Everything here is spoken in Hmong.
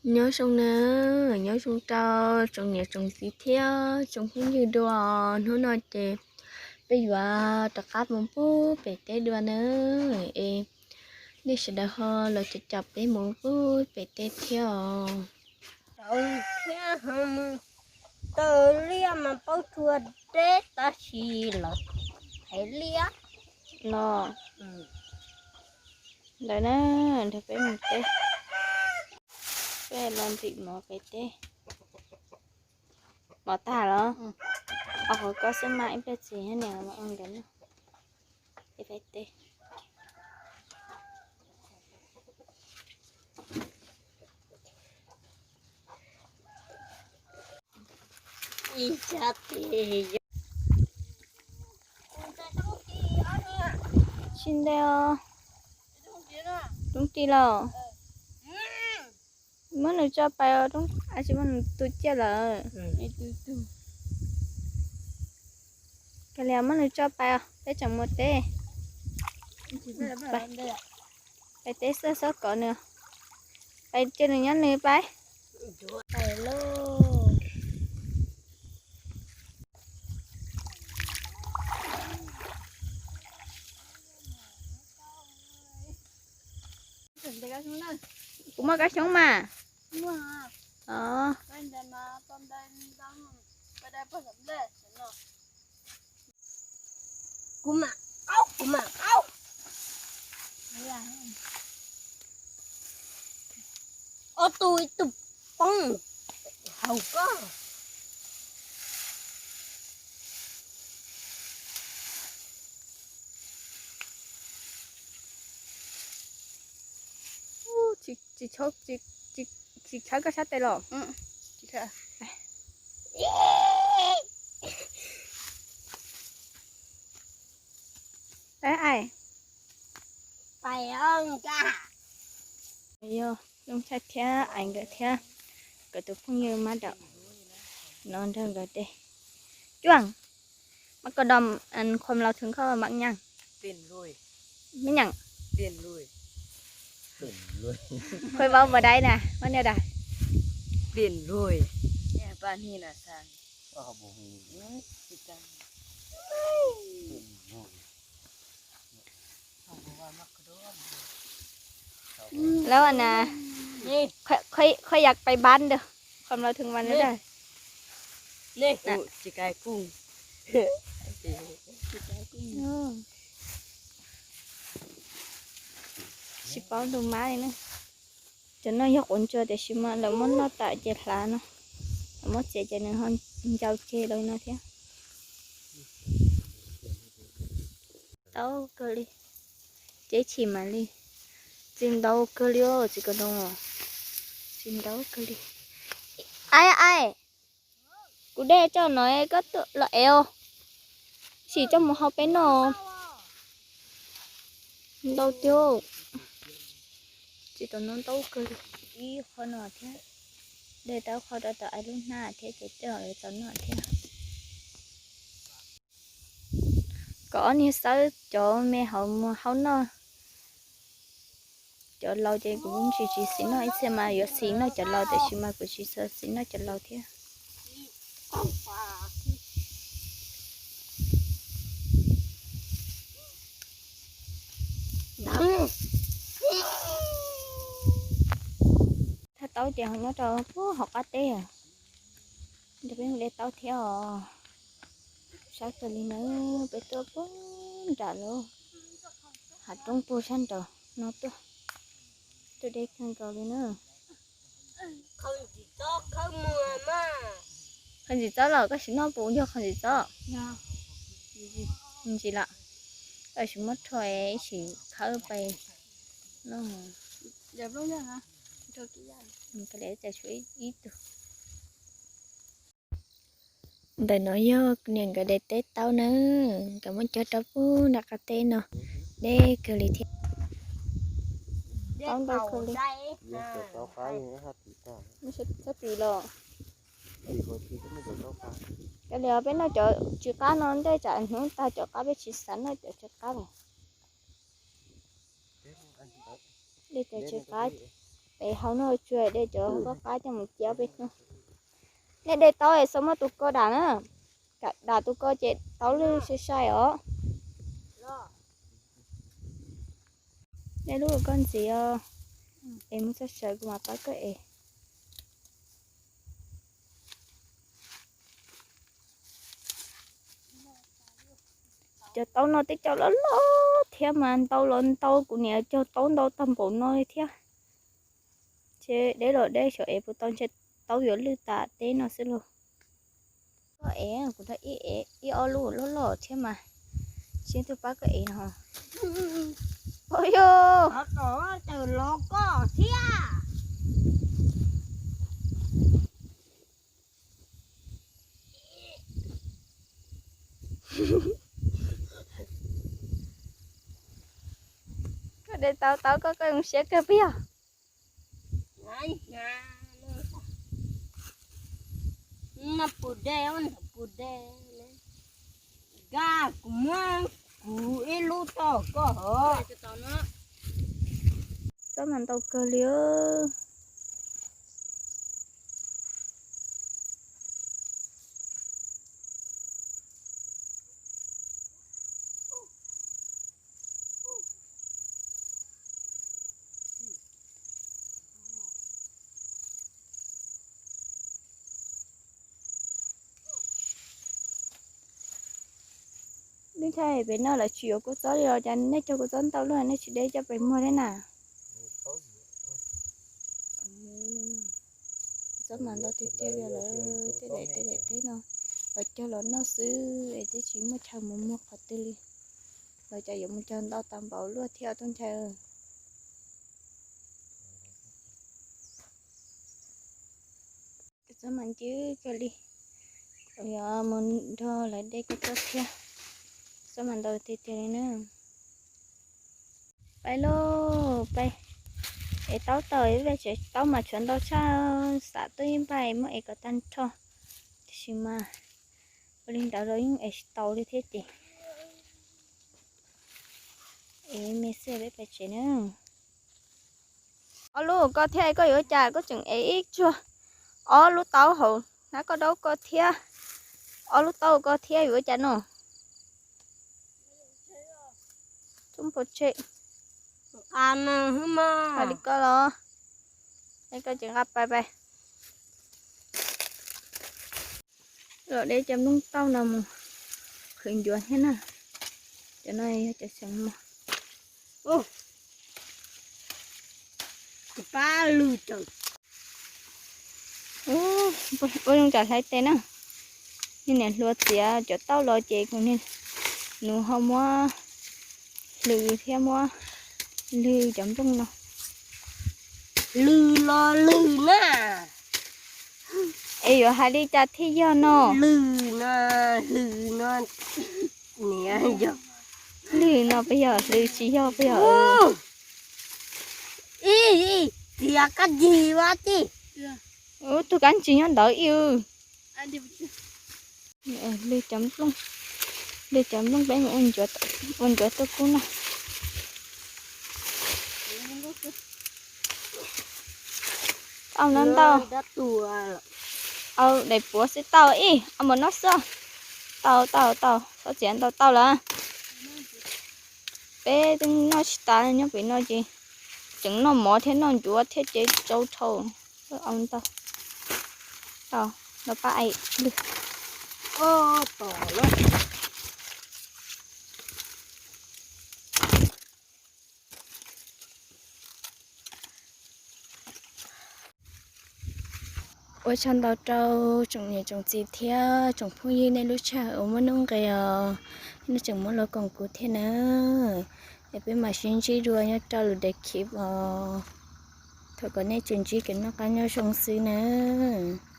Nyob zoo na, nyob zoo rau tsoom niam tsoom txiv thiab tsoom phooj ywg dua. Hnub no ces peb yuav rov qab mus pub pem teb dua na. Es nej sawv daws ho los caum caum peb mus pub pem teb thiab os. Tau thiab, taw liaj mas paub tsuag deb tab sis los thaiv liaj no. Ntawd na, nrog peb mus teb, peb los ntim mov pem teb. Mov tag los? Au, qhov koj xwb mas ib pliag txiv niam los ua nkawd noj. Peb teb. Tsis ntev os. Roob ris los? Muab nws tso pais os, tsis muab nws tu ciaj lawm. Kav liam, muab nws tso pais os, peb tseem mus teb. Pais teb xwb, txhob kov nws. Pais cia nws nyob nws pais. Kuv muaj kab xyoob mas. Kuv mam qaub, kuv mam qaub. Ob tug ib tug poob hauv koj. Tsis, tsis tshawb koj sab tes los? Yog Looj Thaij thiab Ais nkawd thiab nkawd tus phooj ywg mab daum no nrog nkawd de cuaj. Mas koj dom khuam laus thwv koj mab nyav, mab nyav, khuam vau npa dai na, mab nyav da. Lawv na, khuam yas pais npab ntawd, khuam laus thwv npa ntawd. Tsis paub tus mab li na. Cov no yog quav ntsuag tiam sis mas lawv muab noj tas ces hlav no, lawv muab txiav ces nws ho ncau ceg li no thiab. Ntau kawg li, ceb chim mam li. Txiv ntau kawg li os txiv Kaus Doos, txiv ntau kawg li. Ai ai, kuv de coj no koj tuaj los ev, sim coj mus hau peb noj. Ntau tiag, txiv Kaus Doos ntau kawg li. Ib qho no thiab, de tau qho rau tom Ais lub hnab thiab ces tej zaum yuav tau noj thiab. Kom ob niag xawb cov me hauv mus hau noj. Cov laus ces kuv tsis, tsis xis noj, ib txhia mas yuav xis noj cov laus tiam sis mas kuv tsis xis noj cov laus thiab. Thaj taub ces ho nyob rau puag hauv qab teb. Nrog peb mus de taub thiab os. Sab kawg li na, peb tuaj puag nram lub hav roob puag sab nraud no tuaj. Tuaj deb kawg nkaus li na. Qhov ntsim txob los koj sim noj puas yog qhov ntsim txob? Ntsim lawm. Koj sim muab rho ib sim khawb pais noj. Ib tug. Ntawm no yog niam nkawd de teb taub na, nkawd muab cog rau puag nram qab teb no, deb kawg li thiab. Taub ntau kawg li. Txhob tis los. Kav liam, peb noj cov tsw qab no ntej, tsam hnub tag cov qab peb tsis xav noj cov tsw qab lawm. De cov tsw qab. Peb hau no tsuag de cov qab qab coj mus cia peb hnub. Nej de taub es txhob muab tus ko dam na, dam tus ko ces taub lwj sai sai os. Nej lub koj ntxiv os, es mus txog sawv kuv mam pab koj ev. Cov taub no tej cov loj loj thiab mas ntau los ntau, kuv niam cog taub ntau tag npaum no li thiab. Ces deb los deb xyov ev puas tau, ntshe taub yuav lwj tas teb no xwb lauj. Koj ev kuv rau ib ob lub loj loj thiab mas, seb twg pab koj ev no. Ov yog los koj thiab. Koj de tau taub koj, koj zoo siab kawg puas yog? Nkag kuv muab kuv ib lub rau koj. Txhob mas ntau kawg li. Lub chaw pem no lawv tsis yuav kua txob li los cas nej cog kua txob ntau luaj nej tsis de coj pem muag thiab na? Kua txob mas ntau tiag tiag li lawm, tej daim tej daim teb no lawv cog los noj xwb es twb tsis muaj chaw mus muag qhov twg li. Lawv cas yuav mus cog ntau tag npaum luaj thiab tuaj ntshaw. Kua txob mas ncw kawg li, kuv yuav mus nrog lawv de kua txob thiab. Kua txob mas ntau tiag tiag li na. Pais lauj, pais ev taub tau, peb tsev taub mas tshuav ntau tshaj, xam tuaj ib npaug muab ev kom tag nrho. Tiam sis mas ua li ntawd los yeej ev tsis tau li thiab ces ev me xwb, peb pais tsev na. Ob lub ko thiab, koj yuav ua cas koj tseem ev ib tsuag ob lub taub hauv hnab koj daub ko thiab, ob lub taub ko thiab yuav ua cas no? Tub npau tseg. Nqa mas hwb mas. Nqa li ko los? Es koj tseem nqa pais pais. Los de cov nplooj tauj no mus qhwv ncuav thiab na. Cov no yog cov xeev mos. Pab lwg tawm. Ua zoo tsam hlais tes na. Niag niam hluas txiav cov tauj los ces kuv niag nus ho muab hlws thiab muab lwg cov nplooj no. Lwg los lwg na. Es yuav hais li cas thiaj yog no? Lwg no, lwg no, niam yog. Lwg no puas yog, lwg tsis yog puas yog? Ib, txiav kab jig ua tij. Ub, tus kab ntsig nyob ntawd ib. Lwg cov nplooj, lwg cov nplooj peb mus ua ncuav tuaj kub na. Tau no ntau. Au, daim puav xwb tau ib, au, npaum no xwb. Tau, tau, tau, txhob txiav ntau, tau lawm. Peb twb noj tsis tas nyob pem no ces tseem noj mov thiab noj ncuav thiab ces tsau dhau. Au ntau. Tau, los pab ev lwg. Ua tsaug ntau rau tsoom niam tsoom txiv thiab tsoom phooj ywg nej lub sij hawm uas muaj nuj nqis os, nej tseem muab los koom kuv thiab na. Es peb mam sib ntsib dua nyob rau lwm daim clip os. Thov kom nej tsuas ntsib kev noj qab nyob zoo xwb nawb.